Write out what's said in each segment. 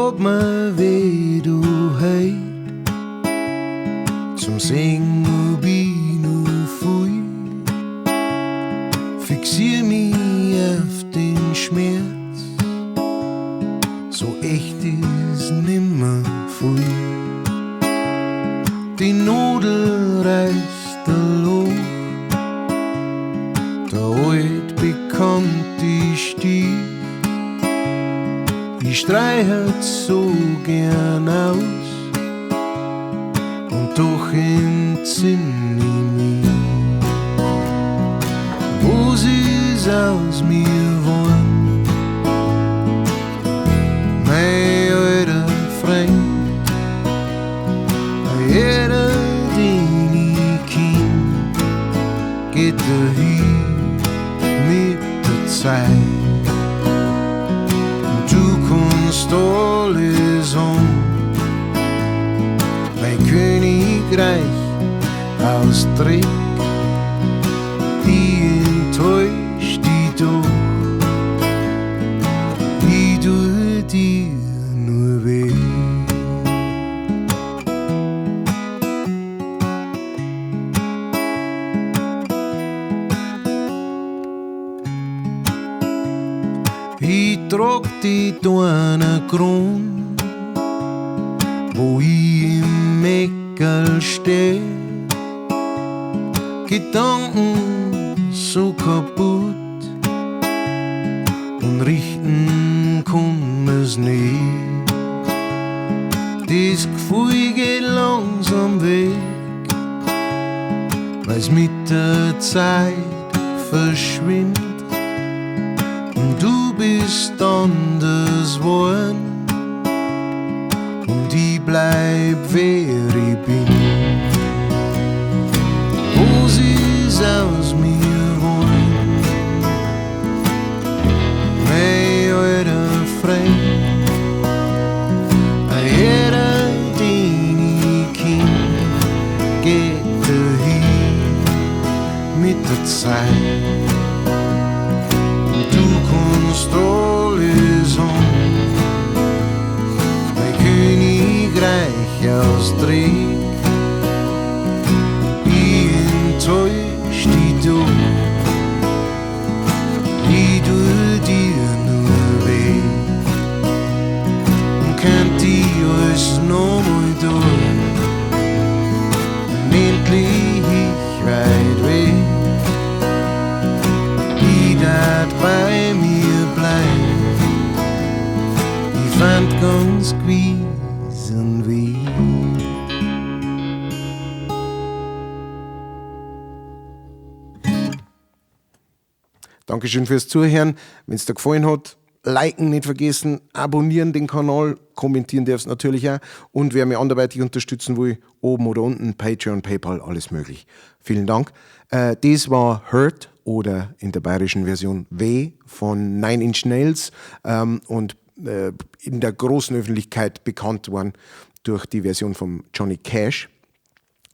Tat mir weh, du heit, zum Singen ob ich noch viel. Fixier mich auf den Schmerz, so echt ist nimmer viel. Die Nudel reißt der Loch, der altbekannte Stich. Ich streiche so gern aus und doch entsinn ich mich. Was ist aus mir geworden? Mein alter Freund, jeder, den ich kenn, geht dahin mit der Zeit. Du kannst alles haben, mein Königreich aus Dreck. Ich enttäusch dich doch, ich tu dir nur weh. Ich trag die deiner Kron, wo ich im Eckerl steh. Gedanken so kaputt und richten kann mir's nicht. Das Gefühl geht langsam weg, weil's mit der Zeit verschwindet. Und du bist anders geworden und ich bleib, wer ich bin. Was ist aus mir geworden? Mein alter Freund, jeder, den ich kenn, geht dahin mit der Zeit. Du kannst alles haben, mein Königreich aus Dreck. Ich enttäusch dich doch, ich tu dir nur weh. Und könnt ich alles nochmal tun, unendlich weit weg. Ich dat bei mir bleiben, ich fand ganz gewiss einen Weg. Dankeschön fürs Zuhören. Wenn's dir gefallen hat, liken nicht vergessen, abonnieren den Kanal, kommentieren darfst natürlich auch. Und wer mich anderweitig unterstützen will, oben oder unten, Patreon, PayPal, alles möglich. Vielen Dank. Das war Hurt oder in der bayerischen Version W von Nine Inch Nails und in der großen Öffentlichkeit bekannt worden durch die Version von Johnny Cash.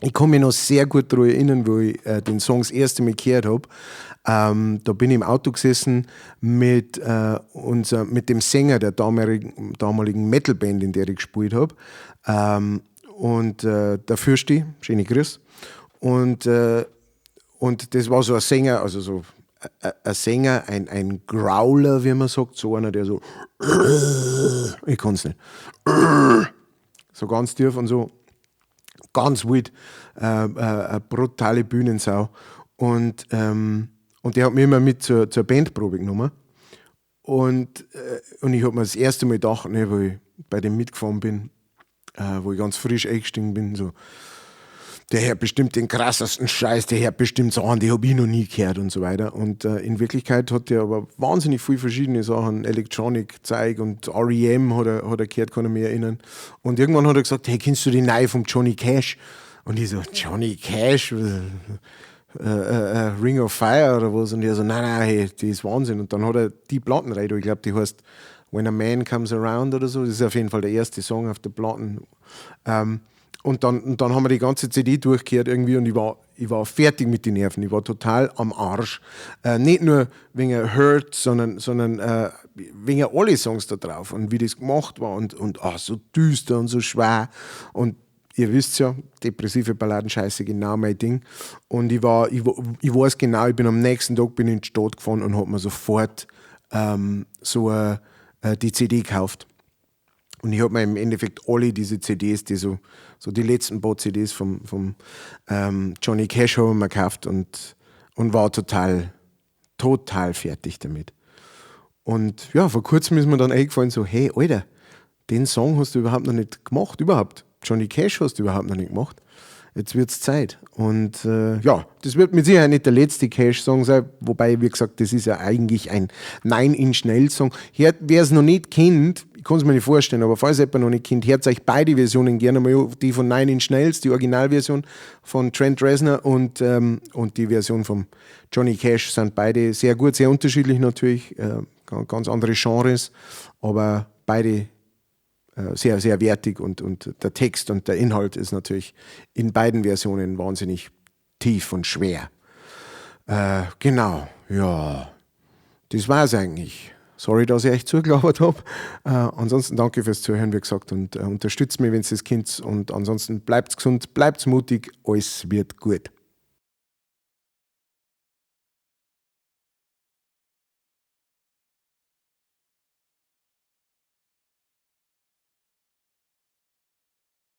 Ich kann mich noch sehr gut daran erinnern, wo ich den Song das erste Mal gehört hab. Da bin ich im Auto gesessen mit dem Sänger der damaligen Metalband, in der ich gespielt hab. Und der Fürsti, schöne Grüß. Und das war so ein Sänger, also so ein Sänger, ein Growler, wie man sagt, so einer, der so, ich kann's nicht, so ganz tief und so, ganz wild, eine brutale Bühnensau. Und der hat mich immer mit zur Bandprobe genommen. Und ich hab mir das erste Mal gedacht, ne, wo ich bei dem mitgefahren bin, wo ich ganz frisch eingestiegen bin, so, der hört bestimmt den krassesten Scheiß, der hört bestimmt Sachen, die hab ich noch nie gehört und so weiter. Und in Wirklichkeit hat der aber wahnsinnig viel verschiedene Sachen, Electronic-Zeug und R.E.M. hat er gehört, kann ich mich erinnern. Und irgendwann hat er gesagt, hey, kennst du die neue vom Johnny Cash? Und ich so, Johnny Cash? Ring of Fire oder was? Und er so, nein, nein, hey, die ist Wahnsinn. Und dann hat er die Platten rein, ich glaub, die heißt When a Man Comes Around oder so. Das ist auf jeden Fall der erste Song auf der Platten. Und dann haben wir die ganze CD durchgehört irgendwie und ich war fertig mit den Nerven. Ich war total am Arsch. Nicht nur wegen Hurt, sondern wegen alle Songs da drauf und wie das gemacht war und oh, so düster und so schwer. Und ihr wisst ja, depressive Balladen, scheiße, genau mein Ding. Und ich weiß genau, ich bin am nächsten Tag bin ich in die Stadt gefahren und hab mir sofort so die CD gekauft. Und ich habe mir im Endeffekt alle diese CDs, die so die letzten paar CDs vom Johnny Cash habe ich mir gekauft und war total, total fertig damit. Und ja, vor kurzem ist mir dann eingefallen, so, hey, Alter, den Song hast du überhaupt noch nicht gemacht, überhaupt. Johnny Cash hast du überhaupt noch nicht gemacht. Jetzt wird's Zeit. Und ja, das wird mit Sicherheit nicht der letzte Cash-Song sein, wobei, wie gesagt, das ist ja eigentlich ein Nine Inch Nails-Song. Wer es noch nicht kennt, ich kann es mir nicht vorstellen, aber falls jemand noch nicht kennt, hört euch beide Versionen gerne mal an. Die von Nine Inch Nails, die Originalversion von Trent Reznor und die Version von Johnny Cash sind beide sehr gut, sehr unterschiedlich natürlich, ganz andere Genres, aber beide sehr, sehr wertig und der Text und der Inhalt ist natürlich in beiden Versionen wahnsinnig tief und schwer. Genau, ja, das war's eigentlich. Sorry, dass ich euch zugelabert habe. Ansonsten danke fürs Zuhören, wie gesagt, und unterstützt mich, wenn ihr das könnt. Und ansonsten bleibt gesund, bleibt mutig, alles wird gut.